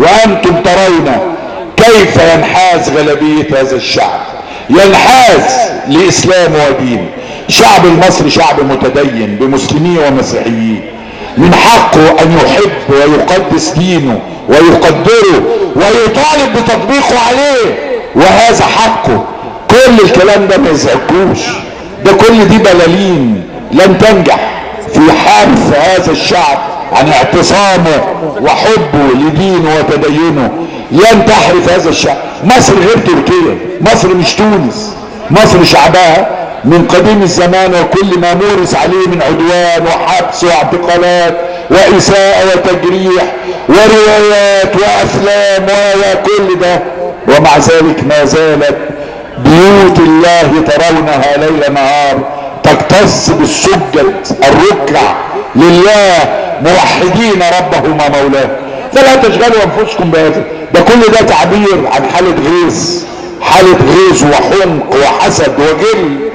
وأنتم ترون كيف ينحاز غالبية هذا الشعب، ينحاز لإسلام ودين. شعب المصري شعب متدين بمسلميه ومسيحيين، من حقه أن يحب ويقدس دينه ويقدره ويطالب بتطبيقه عليه، وهذا حقه. كل الكلام ده ما يزعجكوش، ده كل دي بلالين لن تنجح في حرف هذا الشعب عن اعتصامه وحبه لدينه وتدينه. لن تحرف هذا الشعب. مصر غير تركيا، مصر مش تونس، مصر شعبها من قديم الزمان وكل ما مورس عليه من عدوان وحبس واعتقالات وإساءة وتجريح وروايات وأفلام وكل ده، ومع ذلك ما زالت بيوت الله ترونها ليل نهار تكتظ بالسجد الركع لله موحدين ربهم ومولاه. فلا تشغلوا انفسكم بهذا، ده كل ده تعبير عن حالة غيظ، حالة غيظ وحنق وحسد وغل.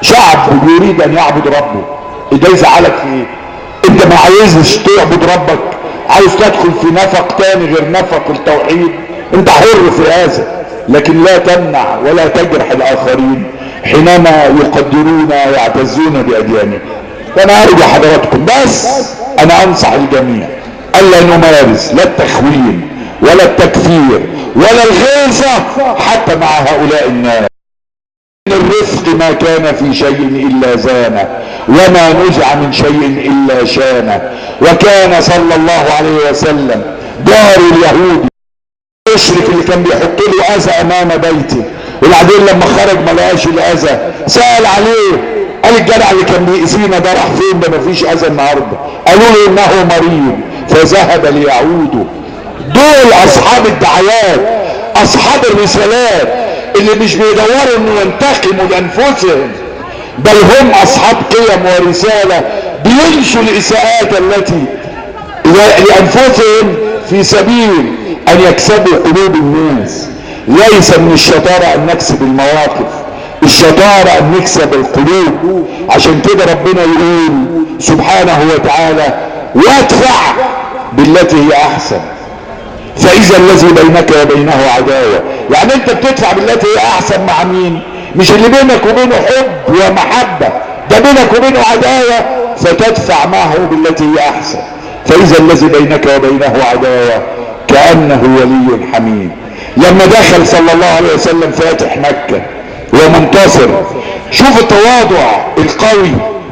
شعب يريد ان يعبد ربه، ده يزعلك في ايه؟ انت ما عايزش تعبد ربك، عايز تدخل في نفق تاني غير نفق التوحيد، انت حر في هذا، لكن لا تمنع ولا تجرح الاخرين حينما يقدرون ويعتزون باديانهم. فانا ارجو حضراتكم، بس انا انصح الجميع الا نمارس لا التخوين ولا التكفير ولا الغيظة حتى مع هؤلاء الناس. الرفق ما كان في شيء الا زانه، وما نزع من شيء الا شانه. وكان صلى الله عليه وسلم دار اليهود المشرك اللي كان بيحط له اذى امام بيته، وبعدين لما خرج ما لقاش الاذى، سأل عليه، قال الجدع اللي كان بيأذينا ده راح فين؟ ده مفيش اذى النهارده. قالوا له انه مريض فذهب ليعوده. دول اصحاب الدعايات، اصحاب الرسالات، اللي مش بيدوروا انه ينتقموا لانفسهم، بل هم اصحاب قيم ورسالة، بينسوا الاساءات التي لانفسهم في سبيل ان يكسبوا قلوب الناس. ليس من الشطارة ان نكسب المواقف، الشطارة ان نكسب القلوب. عشان كده ربنا يقول سبحانه وتعالى: وادفع بالتي هي احسن فاذا الذي بينك وبينه عداوة. يعني انت بتدفع بالتي هي احسن مع مين؟ مش اللي بينك وبينه حب ومحبة، ده بينك وبينه عداوة، فتدفع معه بالتي هي احسن فاذا الذي بينك وبينه عداوة كأنه ولي حميم. لما دخل صلى الله عليه وسلم فاتح مكة ومنتصر، شوف التواضع القوي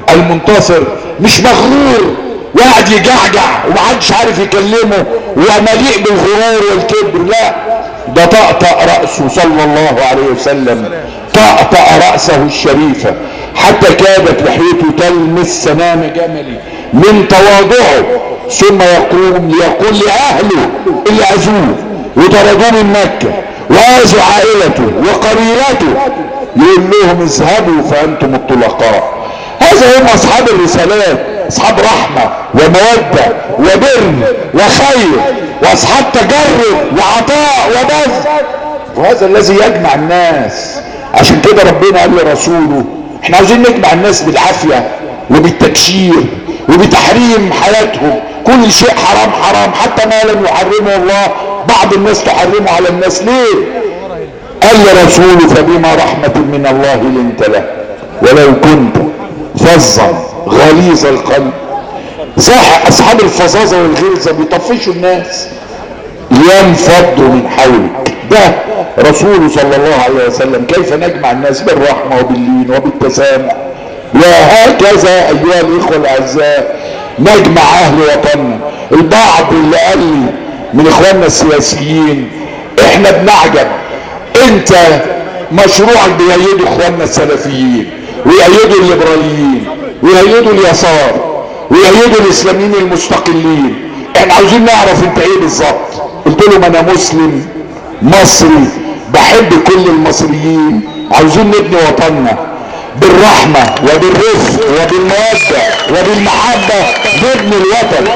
المنتصر، مش مغرور وقعد يجعجع ومحدش عارف يكلمه ومليء بالغرور والكبر، لا، ده طأطأ رأسه صلى الله عليه وسلم، طأطأ رأسه الشريفة حتى كادت لحيته تلمس سنام جملي من تواضعه. ثم يقوم ليقول لأهله اللي أذوه وطردوه من مكة وآذوا عائلته وقبيلته، يقول لهم اذهبوا فأنتم الطلقاء. هذا هم أصحاب الرسالات، أصحاب رحمة ومودة وبر وخير، وأصحاب تجرد وعطاء وبذل، وهذا الذي يجمع الناس. عشان كده ربنا قال لرسوله احنا عاوزين نجمع الناس بالعافية وبالتكشير وبتحريم حياتهم، كل شيء حرام حرام، حتى ما لم يحرمه الله بعض الناس تحرمه على الناس. ليه؟ قال لرسوله فبما رحمة من الله لنت له ولو كنت فظا غليظ القلب. صح، اصحاب الفظاظه والغلظة بيطفشوا الناس، ينفضوا من حولك. ده رسوله صلى الله عليه وسلم. كيف نجمع الناس؟ بالرحمة وباللين وبالتسامح. وهكذا ايها الاخوة الاعزاء نجمع اهل وطننا. البعض اللي قال لي من اخواننا السياسيين احنا بنعجب، انت مشروعك بيأيدوا اخواننا السلفيين ويأيدوا الليبراليين ويأيدوا اليسار ويأيدوا الاسلاميين المستقلين، احنا عاوزين نعرف انت ايه بالظبط. قلت لهم انا مسلم مصري بحب كل المصريين، عاوزين نبني وطننا بالرحمة وبالرفق وبالمودة وبالمحبة، نبني الوطن.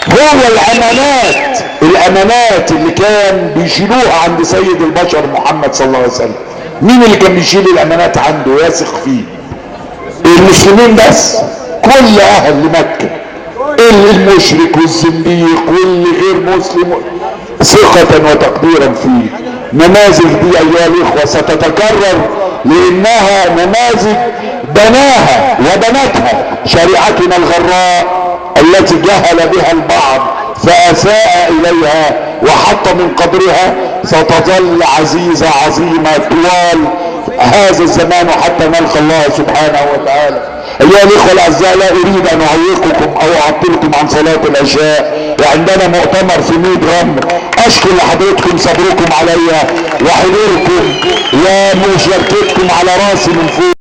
هو الامانات، الامانات اللي كان بيشيلوها عند سيد البشر محمد صلى الله عليه وسلم. مين اللي كان بيشيل الامانات عنده ويثق فيه؟ المسلمين بس، كل اهل مكة، المشرك والزنديق واللي غير مسلم، ثقة وتقديرا فيه. نماذج دي ايها الاخوة ستتكرر، لانها نماذج بناها وبنتها شريعتنا الغراء التي جهل بها البعض فاساء اليها وحط من قدرها. ستظل عزيزة عظيمة طوال هذا الزمان حتى نلقى الله سبحانه وتعالى. ايها الاخوة الاعزاء، لا اريد ان اعيقكم او اعطلكم عن صلاة العشاء، وعندنا مؤتمر في ميت غمر. اشكر لحضرتكم صبركم عليا وحضوركم ومشاركتكم على راسي من فوق.